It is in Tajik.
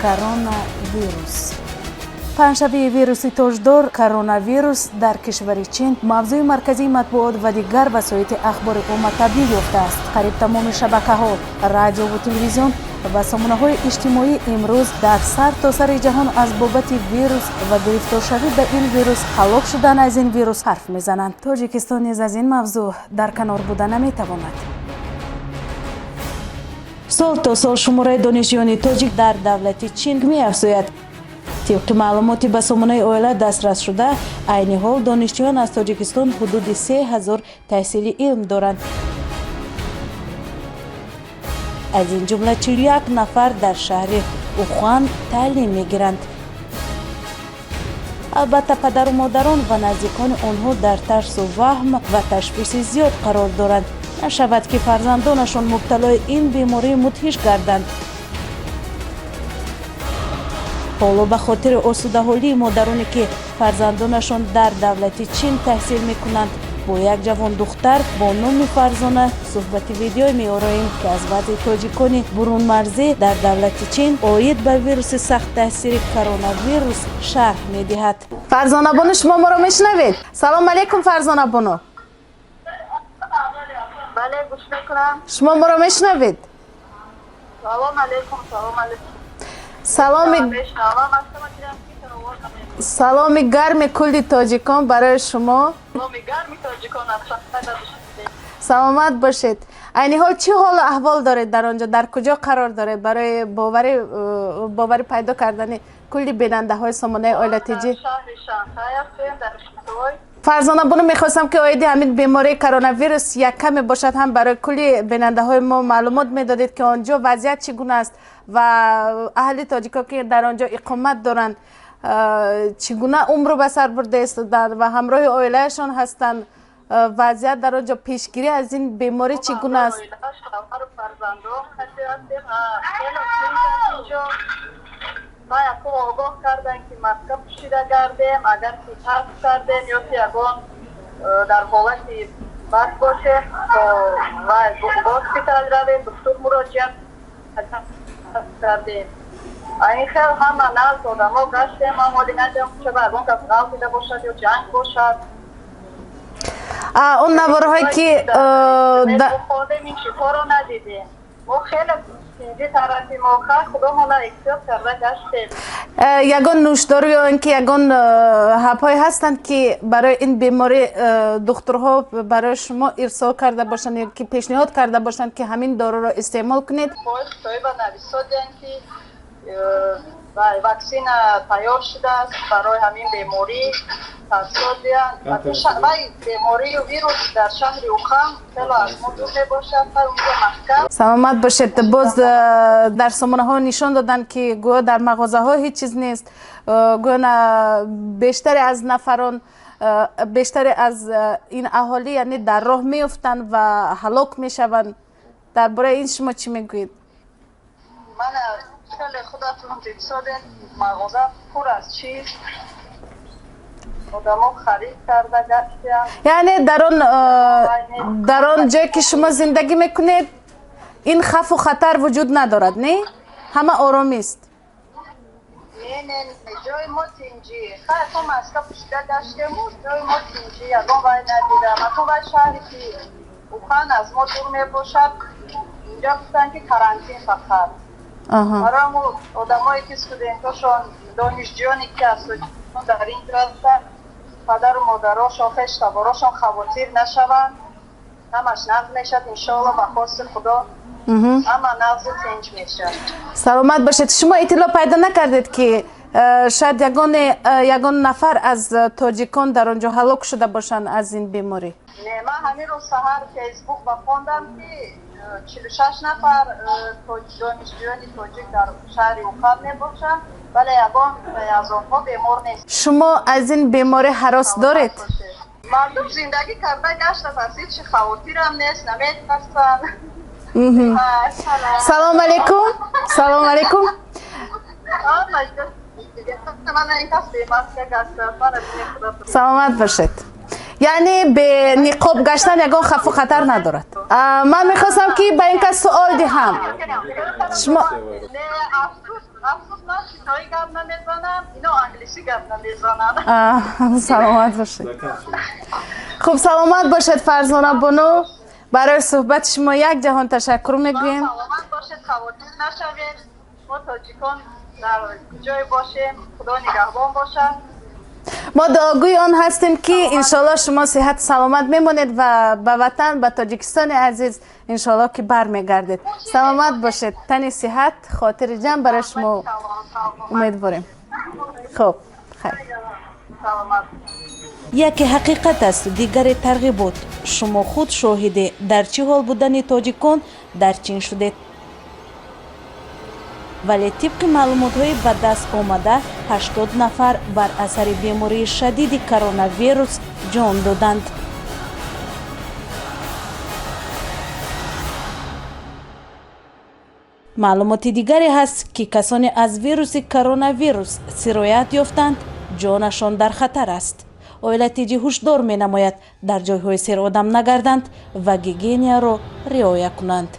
Коронавирус. Паҳншавии вируси тоҷдор коронавирус дар кишвари Чин мавзӯи марказии матбуот ва дигар васоити ахбори омма табдил ёфтааст. Қариб тамоми шабакаҳо, радиову телевизион ва сомонаҳои иҷтимоӣ имрӯз дар сар то сари ҷаҳон аз бобати вирус ва гирифторшавӣ ба ин вирус, ҳалок шудан аз ин вирус ҳарф мезананд. Тоҷикистон низ аз ин мавзӯъ дар канор буда наметавонад. Сол то сол шумораи донишҷӯёни тоҷик дар давлати Чин меафзояд. Тибқи маълумоти ба сомонаи оила дастрас шуда, айни ҳол донишҷӯён аз Тоҷикистон ҳудуди 3000 таҳсили илм доранд. Аз ин ҷумла 41 нафар дар шаҳри Ухан таълим мегиранд. Албатта, падару модарон ва наздикони онҳо дар тарсу ваҳм ва ташвиши зиёд қарор доранд, нашавад, ки фарзандонашон мубталои ин бемории мудҳиш гарданд. Ҳоло ба хотири осудаҳолии модароне, ки фарзандонашон дар давлати Чин таҳсил мекунанд, бо як ҷавондухтар бо номи Фарзона суҳбати видеое меороем, ки аз вазъи тоҷикони бурунмарзӣ дар давлати Чин оид ба вируси сахттаъсири коронавирус шарҳ медиҳад. Фарзонабону, шумо моро мешунавед? Салом алейкум, Фарзонабону. Бале, гӯш мекунам. Шумо моро мешунавед? Салом алейкум, салом алейкум. Саломи Мешунавам, астама дидам, ки овоз намедиҳад. Саломи гарми кулли тоҷикон барои шумо. Саломи гарми тоҷикон аз Шанхай ба Душанбе. Саломат бошед. Айни ҳол чӣ ҳолу аҳвол доред дар он ҷо? Дар куҷо қарор доред, барои боварӣ пайдо кардани кулли бинандаҳои сомонаи Оила Тҷ? Дар шаҳри Шанхай ҳастем, дар Хитой. Фарзона бону, мехостам, ки оиди ҳамин бемории коронавирус як каме бошад ҳам барои кулли бинандаҳои мо маълумот медодед, ки он ҷо вазъият чӣ гуна аст ва аҳли тоҷико, ки дар он ҷо иқомат доранд, чӣ гуна умру ба сар бурда истоданд ва ҳамроҳи оилаашон ҳастанд. Вазъият дар он ҷо, пешгирӣ аз ин беморӣ чӣ гуна аст? Оила, шавҳару фарзандон касе ҳастем. Хеле тинҷ аст инҷо. Ма якум огоҳ карданд, ки маска пӯшида гардем, агар ки тарк кардем ё ки ягон дар ҳолати бад бошем, то вай госпитал равем, духтур муроҷиат кардем. Ин хел ҳама назд одамо гаштем. Ман ҳоли надидам, чаба ягон кас ғалтида бошад ё ҷанг бошад. Он наворҳое ки Хондем, ин чизҳоро надидем. Мо хеле тинҷи тарафи мо, хай, худо мола эҳтиёт карда гаштем. Ягон нӯшдору ё ин ки ягон ҳабҳое ҳастанд, ки барои ин беморӣ духтурҳо барои шумо ирсол карда бошанд ё ки пешниҳод карда бошанд, ки ҳамин доруро истеъмол кунед? Ҳои хитоӣ ба нависодиянд, ки ваксина тайёр шудааст барои ҳамин беморӣ, тарсодиянд. Вай беморию вирус дар шаҳри Ухан хело аз мо дур мебошад, унҷо маҳкам. Саломат бошед. Боз дар сомонаҳо нишон доданд, ки гӯё дар мағозаҳо ҳеҷ чиз нест, гӯё бештаре аз нафарон, бештаре аз ин аҳолӣ, яъне, дар роҳ меёфтанд ва ҳалок мешаванд. Дар бораи ин шумо чӣ мегӯед? Мана, хеле худатон дидсоден, мағоза пур аз чиз, одамо харид карда гаштиянд. Яъне дар он ҷое, ки шумо зиндагӣ мекунед, ин хавфу хатар вуҷуд надорад, не? Ҳама оромист? Не, не, не, ҷои мо тинҷӣ. Хай, то маска пӯшида гаштему, ҷои мо тинҷӣ, ягон вай надидам. Акун вай шаҳре, ки Ухан аз мо дур мебошад, инҷа гуфтанд, ки карантин фақат барои мо одамое, ки студентошон, донишҷӯёне, ки аз Тоҷикистон дар ин ҷо ҳастанд, падару модарошон, хештаборошон хавотир нашаванд. Ҳамаш нағз мешад, иншоалло, ба хости Худо ҳама нағзу тинҷ мешад. Саломат бошед. Шумо иттилоъ пайдо накардед, ки шояд ягон нафар аз тоҷикон дар он ҷо ҳалок шуда бошанд аз ин беморӣ? Не, ман ҳамин рӯз саҳар Фейсбук ба хондам, ки 46 нафар донишҷӯёни тоҷик дар шаҳри Ухан мебошанд, вале ягон аз онҳо бемор нест. Шумо аз ин беморӣ ҳарос доред? Мардум зиндагӣ карда гашта, пас ҳеҷ хавотирам нест, наметарсанд. Салом алейкум, салом алейкум. Саломат бошед. Яъне бе ниқоб гаштан ягон хавфу хатар надорад. Ман мехостам, ки ба ин кас суол диҳам. Шумо Афсус, ман хитоӣ гап намезанам, ино англисӣ гап намезанам. Саломат бошед. Хуб, саломат бошед, Фарзона бону. Барои суҳбати шумо як ҷаҳон ташаккур мегӯем. Саломат бошед, хавотир нашавед. Мо тоҷикон дар куҷое бошем, Худо нигаҳбон бошад. Мо дуогӯи он ҳастем, ки иншоалло шумо сиҳату саломат мемонед ва ба ватан, ба Тоҷикистони азиз, иншоалло, ки бармегардед. Саломат бошед, тани сиҳат, хотири ҷамъ барои шумо умедворем. Хуб, хайр. Яке ҳақиқат аст, дигаре тарғибот. Шумо худ шоҳиде дар чӣ ҳол будани тоҷикон дар Чин шудед. Вале тибқи маълумотҳои ба даст омада, 80 нафар бар асари бемории шадиди коронавирус ҷон доданд. Маълумоти дигаре ҳаст, ки касоне аз вируси коронавирус сироят ёфтанд, ҷонашон дар хатар аст. Оила ТИҷӣ ҳушдор менамояд, дар ҷойҳои серодам нагарданд ва гигиенияро риоя кунанд.